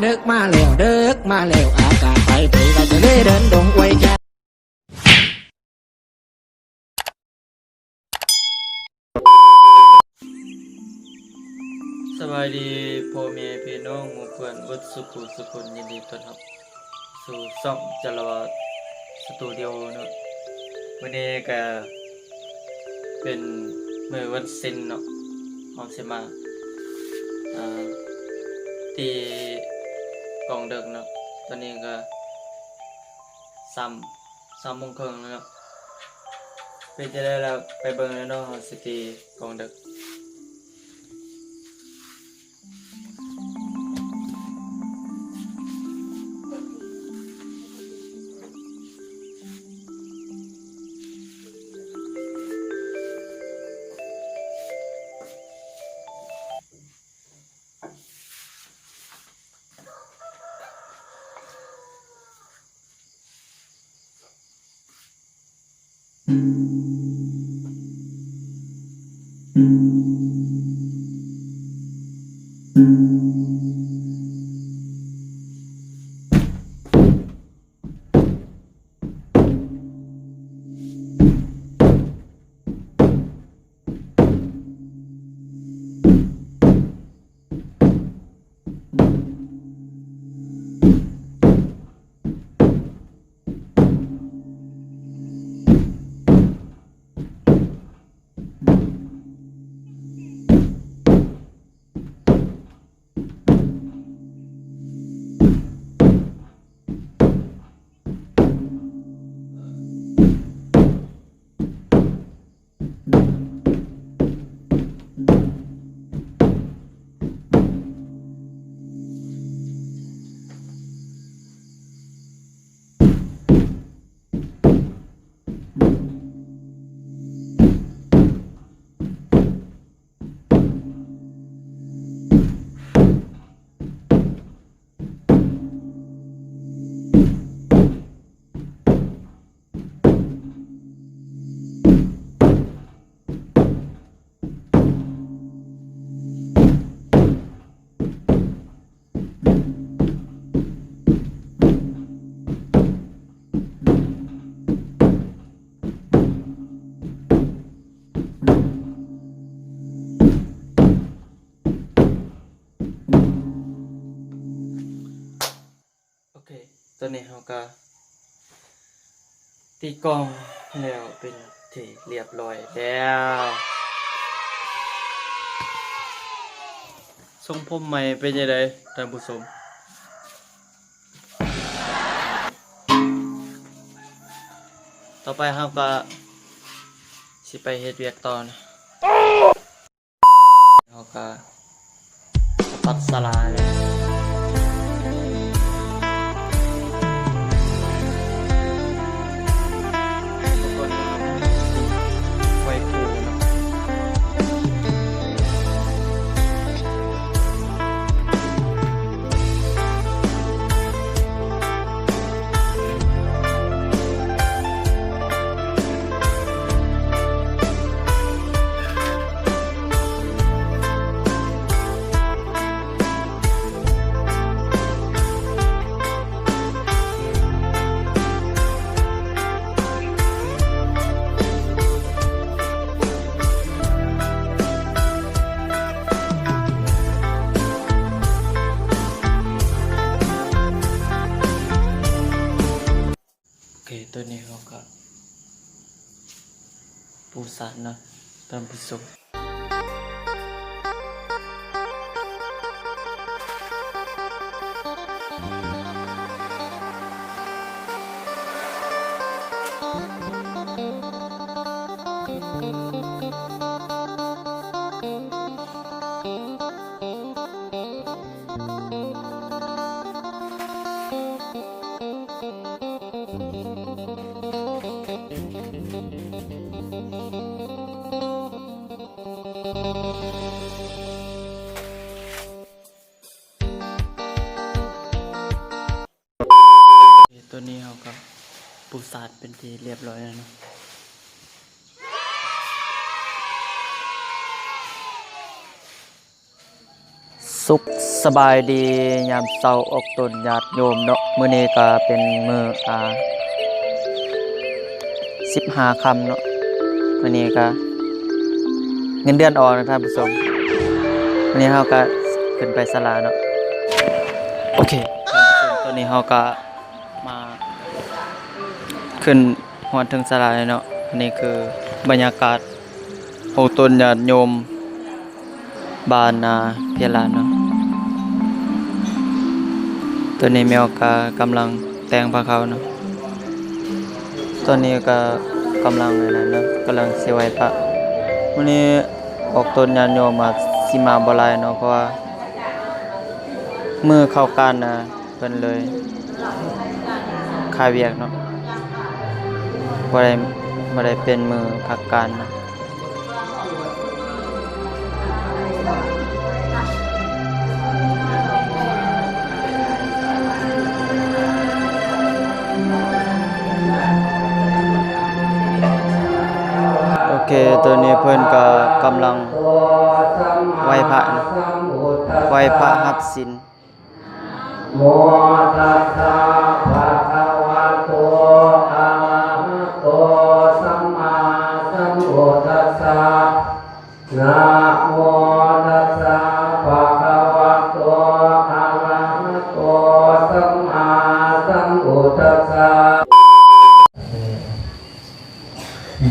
ເດິກມາແລ້ວ ເດິກມາແລ້ວ ອາກາດໄປໄປ ລະຈະເລີຍເດີນດົງອວຍຈາ. ສະບາຍດີພໍ່ແມ່ພີ່ນ້ອງໝູ່ເພື່ອນເບິດສູ່ຜູ້ສູ່ຄົນ, ຍິນດີຕ້ອນຮັບສູ່ຊ່ອງຈາລະວາດສະຕູດິໂອເນາະ. ມື້ນີ້ກະເປັນມື້ວັນສິນເນາະ, ເຮົາຊິມາ ອ່າ ຕີກອງເດິກເນາະ. ຕອນນີ້ກະ ສາມ ສາມໂມງເຄິ່ງແລ້ວເນາະ. ເປັນຈັ່ງໃດລະໄປເບິ່ງເລີຍເນາະ, ເຮົາຊິຕີກອງເດິກ. ໂອເຄ ຕອນນີ້ເຮົາກະຕີກອງແລ້ວເປັນທີ່ລຽບຮ້ອຍແລ້ວ. ຊົງຜົມໃໝ່ເປັນຈັ່ງໃດທ່ານຜູ້ຊົມ? ຕໍ່ໄປເຮົາກະຊິໄປເຮັດວຽກຕໍ່ນະ. ເຮົາກະສະປັດສະຫຼາຍແລ້ວ. ໄວ້ຄູ່ເນາະ. ໂອເຄ ຕອນນີ້ເຮົາກະປູສາດເນາະທ່ານຜູ້ຊົມ. ຕອນນີ້ເຮົາກະປູສາດເປັນທີ່ລຽບຮ້ອຍແລ້ວເນາະ. ສຸກສະບາຍດີຍາມເຊົ້າອອກຕົນຍາດໂຍມເນາະ. ມື້ນີ້ກະເປັນມື້ ອ່າ ສິບຫ້າຄ່ຳເນາະ. ມື້ນີ້ກະເງິນເດືອນອອກນະທ່ານຜູ້ຊົມ. ມື້ນີ້ເຮົາກະຂຶ້ນໄປສາລາເນາະ. ໂອເຄ ທ່ານຜູ້ຊົມ ຕອນນີ້ເຮົາກະ ມາຂຶ້ນຮອດເທິງສາລາແລ້ວເນາະ. ອັນນີ້ຄືບັນຍາກາດຂອງຕົນຍາດໂຍມບ້ານນາເພຍລານເນາະ. ຕອນນີ້ແມ່ອອກກະກຳລັງແຕ່ງພາເຂົ້າເນາະ. ຕອນນີ້ກະກຳລັງອັນນັ້ນເນາະ ກຳລັງຊິໄຫວ້ພະ. ມື້ນີ້ອອກຕົນຍາດໂຍມອາດຊິມາບໍ່ຫຼາຍເນາະ ເພາະວ່າມື້ເຂົ້າການນະ ເພິ່ນເລີຍຄາວຽກເນາະ ບໍ່ໄດ້ ບໍ່ໄດ້ເປັນມື້ພັກການເນາະ. ໂອເຄ ຕອນນີ້ເພິ່ນກະກຳລັງໄຫວ້ພະເນາະ ໄຫວ້ພະຮັບສິນ. ໂມຕັດສະ ພະຄະວະໂຕ ອະລະຫະໂຕ ສຳມາສຳພຸດທັດສະ ນະໂມຕັດສະ ພະຄະວະໂຕ ອະລະຫະໂຕ ສຳມາສຳພຸດທັດສະ.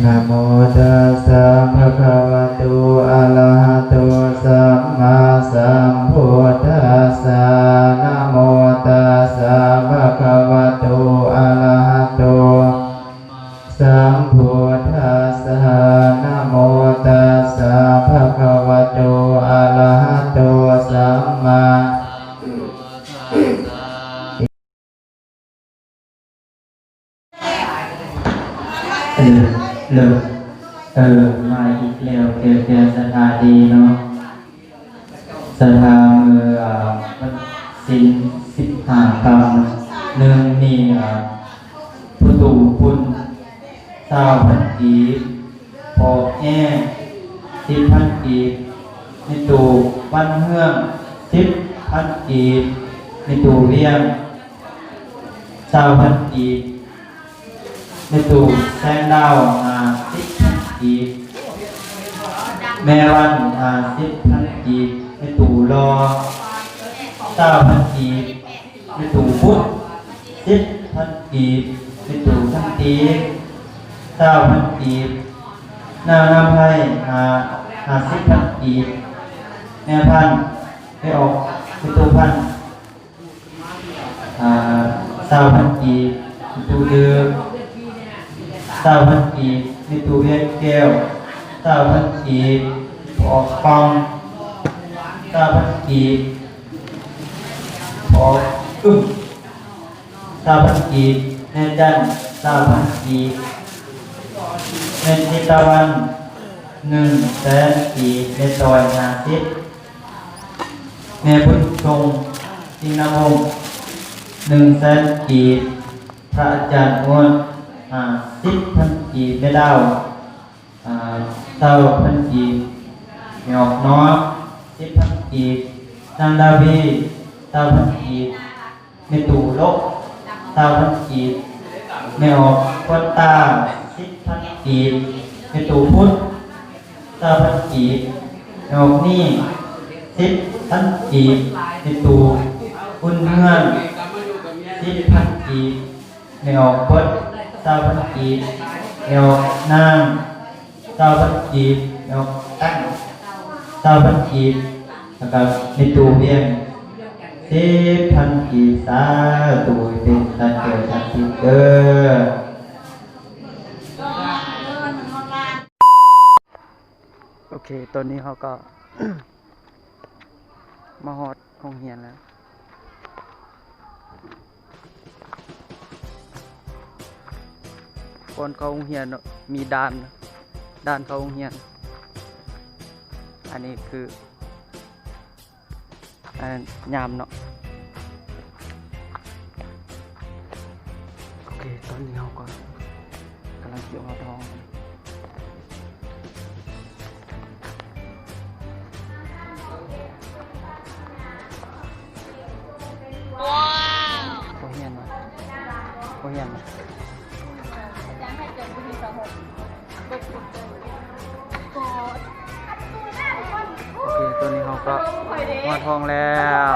ນະໂມຕັດສະ ພະຄະວະໂຕ ອະລະຫະໂຕ ສຳມາສຳພຸດທັດສະ ນະໂມຕັດສະ ພະຄະວະໂຕ ອະລະຫະໂຕ ສຳມາສຳພຸດທັດສະ ນະໂມຕັດສະ ພະຄະວະໂຕ ອະລະຫະໂຕ ສຳມາ ເອີ ເລີ ເອີ ມາອີກແລ້ວ ແກ່ແຟນສັດທາດີເນາະ. ສັດທາມື້ ອ່າ ວັນສິນສິບຫ້າຄ່ຳ ໜຶ່ງມີ ອ່າ ພໍ່ຕູ້ພຸ້ນ ຊາວພັນກີບ, ພໍ່ແອ ສິບພັນກີບ, ແມ່ຕູ້ວັນເຮືອງ ສິບພັນກີບ, ແມ່ຕູ້ວຽງ ຊາວພັນກີບ, ແມ່ຕູ້ແສງດາວ ຫ້າສິບພັນກີບ, ແມ່ວັນ ຫ້າສິບພັນກີບ, ແມ່ຕູ້ຫຼໍ່ ຊາວພັນກີບ, ແມ່ຕູ້ບຸດ ສິບພັນກີບ, ແມ່ຕູ້ສັນຕິ ຊາວພັນກີບ, ນາງນຳໄພ ຫ້າ ຫ້າສິບພັນກີບ, ແມ່ພັນ ແມ່ອອກ ແມ່ຕູ້ພັນ ອ່າ ຊາວພັນກີບ, ແມ່ຕູ້ດື ຊາວພັນກີບ, ແມ່ຕູ້ວຽງແກ້ວ ຊາວພັນກີບ, ພໍ່ອອກປ່ອງ ຊາວພັນກີບ, ພໍ່ອອກອຶ້ມ ຊາວພັນກີບ, ແມ່ຈັນ ຊາວພັນກີບ, ແມ່ທິດຕາວັນ ໜຶ່ງແສນກີບ, ແມ່ຕ້ອຍ ຫ້າສິບ, ແມ່ບຸນຊົງ ສິງນາວົງ ໜຶ່ງແສນກີບ, ພະອາຈານງວນ ຫ້າສິບພັນກີບ, ແມ່ດາວ ອ່າ ຊາວພັນກີບ, ແມ່ອອກໜໍ່ ສິບພັນກີບ, ນາງດາວີ ຊາວພັນກີບ, ແມ່ຕູ້ໂລະ ຊາວພັນກີບ, ແມ່ອອກຄວັນຕາ ສິບພັນກີບ, ແມ່ຕູ້ພຸດ ຊາວພັນກີບ, ແມ່ອອກນີ ສິບພັນກີບ, ແມ່ຕູ້ອຸ່ນເຮືອນ ສິບພັນກີບ, ແມ່ອອກບົດ ຊາວພັນກີບ, ແມ່ອອກນາງ ຊາວພັນກີບ, ແມ່ອອກຕັ້ງ ຊາວພັນກີບ, ແລ້ວກະແມ່ຕູ້ວຽງ ສິບພັນກີບ. ສາທຸ ເປັນສັກແກ້ວສັກສິດເດີ. ໂອເຄ ຕອນນີ້ເຮົາກໍມາຮອດ ໂຮງຮຽນແລ້ວ. ກ່ອນເຂົ້າໂຮງຮຽນເນາະ ມີດ່ານ ດ່ານເຂົ້າໂຮງຮຽນ. ອັນນີ້ຄື ອັນ ຍາມເນາະ. ໂອເຄ ຕອນນີ້ເຮົາກໍກຳລັງຊິຮອດຫ້ອງ. ຮອດຫ້ອງແລ້ວ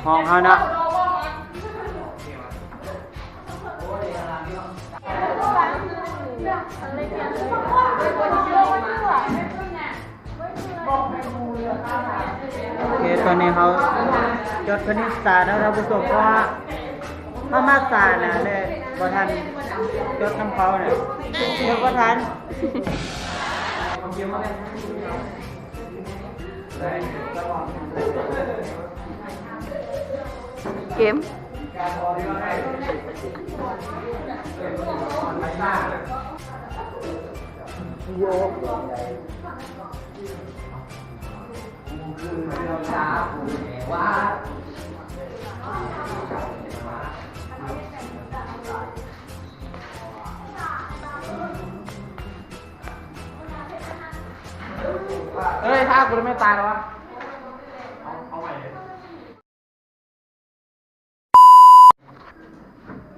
ຫ້ອງເຮົາເນາະ. ໂອເຄ ຕອນນີ້ເຮົາຈົດຄະນິດສາດແລ້ວທ່ານຜູ້ຊົມ ເພາະວ່າເຮົາມາສານະ ແລະ ບໍ່ທັນຈົດນຳເຂົານະ ຈົດບໍ່ທັນ. ເກມ ເອີຍ ຖ້າກູໄດ້ແມ່ນຕາຍແລ້ວວະ ເອົາ ເອົາໃໝ່ເລີຍ.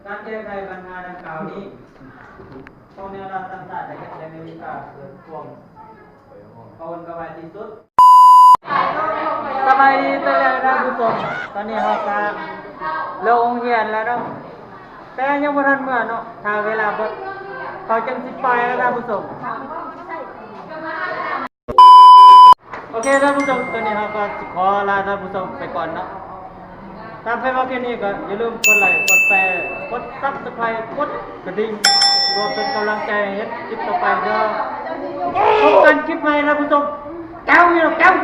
ການແກ້ໄຂບັນຫາດັ່ງກ່າວນີ້ ພວກແນວລາວຕ່າງຊາດໄດ້ເຮັດໃນອາເມລິກາເກີດຄວາມກະວົນກະວາຍທີ່ສຸດ. ສະບາຍດີຕອນແລງທ່ານຜູ້ຊົມ ຕອນນີ້ເຮົາກະເລີກໂຮງຮຽນແລ້ວເນາະ ແຕ່ຍັງບໍ່ທັນເມືອເນາະ ຖ້າເວລາເບິດ ເຂົາຈຶ່ງຊິປ່ອຍແລ້ວທ່ານຜູ້ຊົມ. ໂອເຄທ່ານຜູ້ຊົມ ຕອນນີ້ເຮົາກໍຊິຂໍລາທ່ານຜູ້ຊົມໄປກ່ອນເນາະ. ຖ້າໃຜມັກຄລິບນີ້ກໍຢ່າລືມກົດໄລ ກົດແຊ ກົດຊັບສະໄຄຣບ໌ ກົດກະດິ່ງ ເພື່ອເປັນກຳລັງໃຈໃຫ້ເຮັດຄລິບຕໍ່ໄປເດີ. ພົບກັນຄລິບໃໝ່ທ່ານຜູ້ຊົມ ເຈົ້ານີ້ແຫຼະເຈົ້າ.